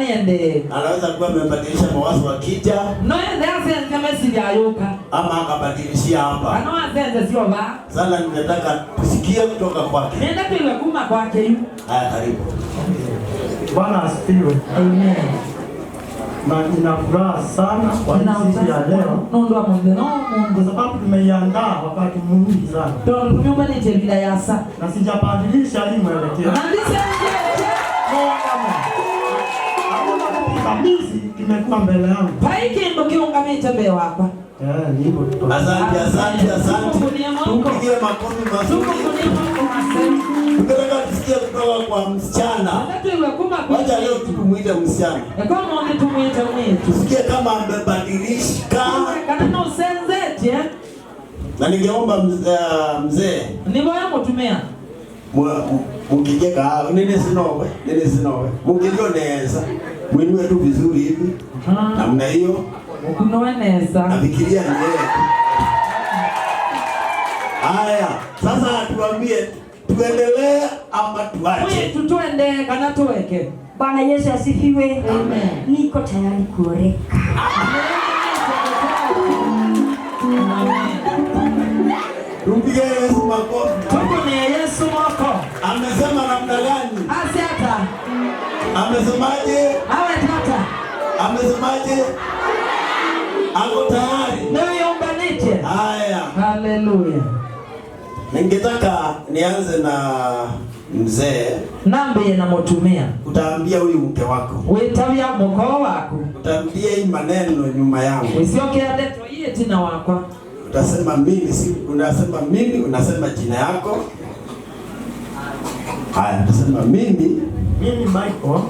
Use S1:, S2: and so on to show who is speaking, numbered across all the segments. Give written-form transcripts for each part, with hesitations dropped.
S1: Niende.
S2: Anaweza kuwa amebadilisha mawazo akija
S1: No ende asenze mesili ayuka.
S2: Ama akabadilishia hapa.
S1: Kana asenze sio ba.
S2: Sana ninataka tusikie kutoka kwake.
S1: Nenda tuiwe kuma kwake yu.
S2: Haya, karibu.
S3: Bwana asifiwe.
S1: Amen.
S3: Na nina furaha sana kwa hii siku ya leo
S1: Nundu wa mundu no
S3: kwa
S1: mundu.
S3: Sababu tumeiandaa wakati mwingi sana
S1: Tondu myumbanite bila yasa.
S3: Na sijabadilisha hii mwelekeo.
S1: Na ndisenjeje.
S3: Hakuna kipingamizi kimekuwa mbele yangu.
S1: Pai kindu kiungamite mbee wakwa.
S3: Eh, ni hivyo tu.
S2: Asante, asante, asante.
S1: Tukunie moko.
S2: Tumpigie makofi mazuri.
S1: Tukunie moko maseu.
S2: Tunataka tusikie kutoka kwa msichana.
S1: Nenda tuiwe kuma
S2: Wacha leo
S1: kwitu.
S2: tu tumuite msichana.
S1: Eko mundu tumwite mwitu.
S2: Tusikie kama amebadilika.
S1: Kana no senzetie.
S2: Na ningeomba mzee
S1: Niboya mutumia.
S2: Mukijeka nini sinowe nini sinowe mukilioneza mwinue tu vizuri hivi namna hiyo,
S1: Ukunoweneza.
S2: Nafikiria ni yeye. Haya, sasa tuambie tuendelee ama tuache?
S1: Mwitu tuende kana tuweke.
S4: Bwana Yesu asifiwe.
S1: Amen.
S4: Niko tayari kuoreka.
S1: Amen.
S2: Tumpige Yesu makofi.
S1: Tukunie Yesu moko.
S2: Amesema namna gani?
S1: Asiata.
S2: Amesemaje?
S1: Awe tata.
S2: Amesemaje? Ako tayari.
S1: Niuyumbanite.
S2: Haya.
S1: Haleluya.
S2: Ningetaka nianze na mzee.
S1: Nambiye na mutumia.
S2: Utaambia huyu mke wako,
S1: Witavya mukoo waku.
S2: utaambia hii maneno nyuma yangu.
S1: Wisiokea ndeto iye tina wakwa.
S2: Utasema mimi si, unasema mimi, unasema jina yako. Haya, utasema mimi
S3: Mimi Michael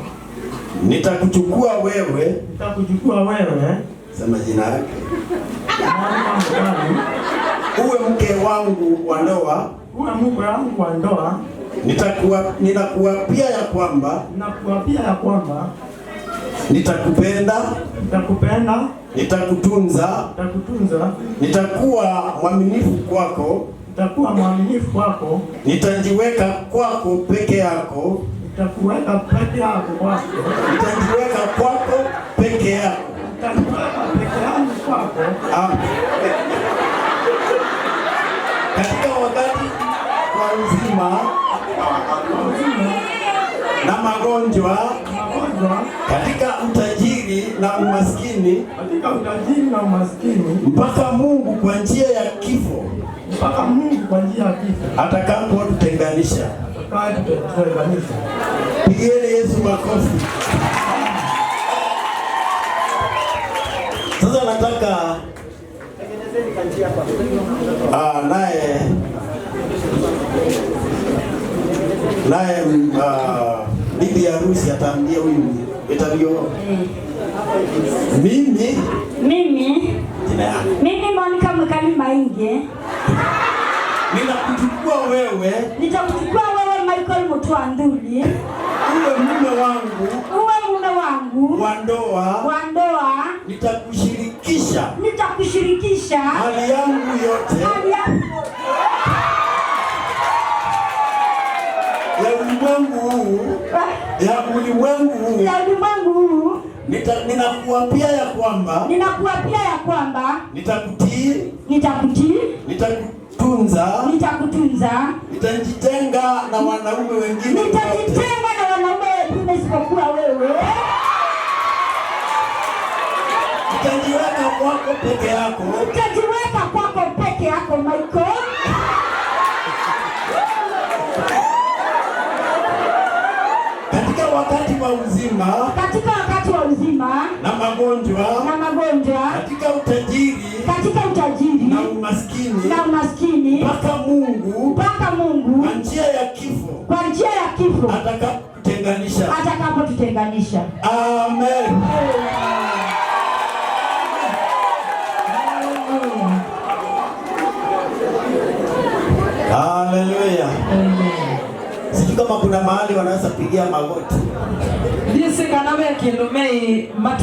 S2: nitakuchukua wewe,
S3: nitakuchukua wewe
S2: sema jina yake,
S3: Monica Mugari
S2: uwe mke wangu wa ndoa.
S3: Uwe mke wangu wa ndoa.
S2: Ninakuapia ya kwamba
S3: Ninakuapia ya kwamba
S2: nitakupenda,
S3: nitakupenda,
S2: nitakutunza,
S3: nitakutunza,
S2: nitakuwa mwaminifu kwako,
S3: nitakuwa mwaminifu kwako,
S2: nitajiweka kwako peke yako,
S3: nitakuweka peke yako kwako,
S2: nitajiweka kwako peke yako.
S3: Nitajiweka peke yangu kwako.
S2: Ah. Katika wakati wa uzima na magonjwa,
S3: magonjwa,
S2: katika utajiri na umaskini,
S3: katika utajiri na umaskini,
S2: mpaka Mungu kwa njia ya kifo
S3: mpaka Mungu kwa njia ya kifo
S2: atakapotutenganisha.
S3: atakayetutenganisha.
S2: Pigieni Yesu makofi. Sasa nataka naye bibi harusi ataambia huyu itabio mimi
S4: Mimi
S2: jina yako
S4: mimi Monica Mwikali Mainge
S2: ninakuchukua wewe
S4: nitakuchukua wewe Michael Mutua Nduli
S2: uwe mume wangu
S4: uwe mume wangu
S2: wa ndoa,
S4: wa ndoa,
S2: nitakushirikisha
S4: nitakushirikisha
S2: hali yangu yote
S4: hali yangu
S2: ya ulimwengu huu ya ulimwengu huu
S4: ya ulimwengu huu.
S2: Ninakuapia ya kwamba
S4: ninakuapia ya kwamba
S2: nitakutii,
S4: nitakutii,
S2: nitakutunza,
S4: nitakutunza,
S2: nitajitenga na wanaume wengine wote,
S4: nitajitenga na wanaume wengine isipokuwa wewe,
S2: nitajiweka kwako peke yako,
S4: nitajiweka kwako peke yako Michael.
S2: Katika wakati wa uzima
S4: katika wakati wa uzima
S2: na magonjwa,
S4: na magonjwa,
S2: katika utajiri
S4: katika utajiri
S2: na umaskini,
S4: na umaskini,
S2: mpaka Mungu
S4: mpaka Mungu
S2: kwa njia ya kifo
S4: kwa njia ya kifo
S2: atakapotutenganisha.
S4: Atakapotutenganisha.
S2: Amen. Haleluya.
S1: Amen.
S2: Sijui kama kuna mahali wanaweza pigia magoti.
S1: Ndisi kana be kindu mei matu.